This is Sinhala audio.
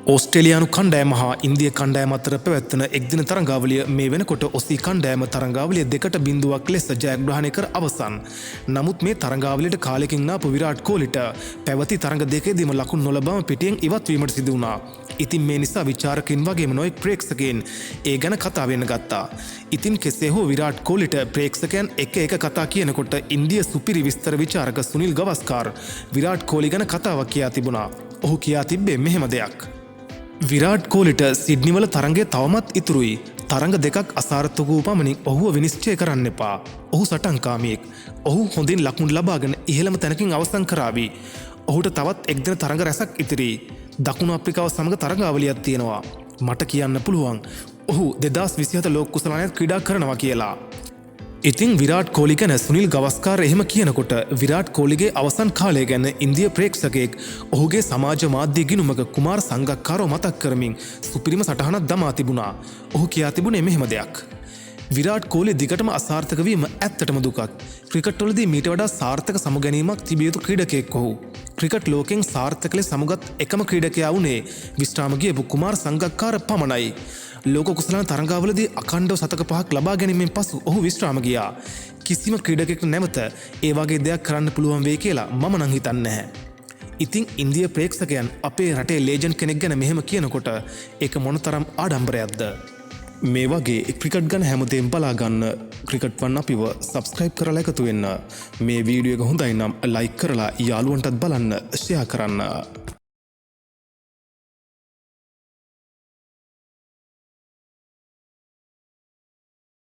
ඕස්ට්‍රේලියානු කණ්ඩායම හා ඉන්දිය කණ්ඩායම අතර පැවැත්වෙන එක්දින තරඟාවලිය මේ වෙනකොට ඔසී කණ්ඩායම තරඟාවලිය 2-0ක් ලෙස ජයග්‍රහණය කර අවසන්. නමුත් මේ තරඟාවලියට කාලෙකින් ආපු විරාට් කෝහ්ලිට පැවති තරඟ දෙකේදීම ලකුණු නොලබාම පිටියෙන් ඉවත් වීමට සිදු වුණා. ඉතින් මේ නිසා විචාරකයින් වගේම නොයෙක් ප්‍රේක්ෂකයින් ඒ ගැන කතා වෙන්න ගත්තා. ඉතින් කෙසේ හෝ විරාට් කෝහ්ලිට ප්‍රේක්ෂකයන් එක එක කතා කියනකොට ඉන්දිය සුපිරි විස්තර විචාරක සුනිල් ගවස්කාර් විරාට් කෝහ්ලි ගැන කතාවක් කියා තිබුණා. ඔහු කියා තිබ්බේ මෙහෙම දෙයක්. විරාට් කෝහ්ලිට සිඩ්නිවල තරඟය තවමත් ඉතුරුයි. තරඟ දෙකක් අසාර්ථක වූ පමණින් ඔහුව විනිශ්චය කරන්න එපා. ඔහු සටන්කාමියෙක්. ඔහු හොඳින් ලකුණු ලබාගෙන ඉහළම තැනකින් අවසන් කරාවි. ඔහුට තවත් එක්දින තරඟ රැසක් ඉතිරි. දකුණු අප්‍රිකාව සමග තරඟාවලියක් තියෙනවා. මට කියන්න පුළුවන් ඔහු 2027 ලෝක කුසලානයත් ක්‍රීඩා කරනවා කියලා. ඉතින් විරාට් කෝහ්ලි ගැන සුනිල් ගවස්කාර් එහෙම කියනකොට විරාට් කෝහ්ලිගේ අවසන් කාලය ගැන ඉන්දිය ප්‍රේක්ෂකයෙක් ඔහුගේ සමාජ මාධ්‍ය ගිණුමක කුමාර් සංගක්කාරව මතක් කරමින් සුපිරිම සටහනක් දමා තිබුණා. ඔහු කියා තිබුණේ මෙහෙම දෙයක්. විරාට් කෝහ්ලි දිගටම අසාර්ථක වීම ඇත්තටම දුකක්. ක්‍රිකට් වලදී මීට වඩා සාර්ථක සමුගැනීමක් තිබිය යුතු ක්‍රීඩකයෙක් ඔහු. ක්‍රිකට් ලෝකෙන් සාර්ථක ලෙස සමුගත් එකම ක්‍රීඩකයා වුණේ විශ්‍රාම ගියපු කුමාර් සංගක්කාර පමණයි. ලෝක කුසලාන තරඟාවලදී අඛණ්ඩව සතක පහක් ලබා ගැනීමෙන් පසු ඔහු විශ්‍රාම ගියා. කිසිම ක්‍රීඩකයෙක්ට නැවත ඒ වගේ දෙයක් කරන්න පුළුවන් වෙයි කියලා මම නම් හිතන්නේ නැහැ. ඉතින් ඉන්දිය ප්‍රේක්ෂකයන් අපේ රටේ ලේජන්ඩ් කෙනෙක් ගැන මෙහෙම කියනකොට ඒක මොනතරම් ආඩම්බරයක්ද? මේ වගේ ක්‍රිකට් ගැන හැමදේම බලා ගන්න ක්‍රිකට් වන් අපිව සබස්ක්‍රයිබ් කරලා එකතු වෙන්න. මේ වීඩියෝ එක හොඳයි නම් ලයික් කරලා යාළුවන්ටත් බලන්න ෂෙයා කරන්න.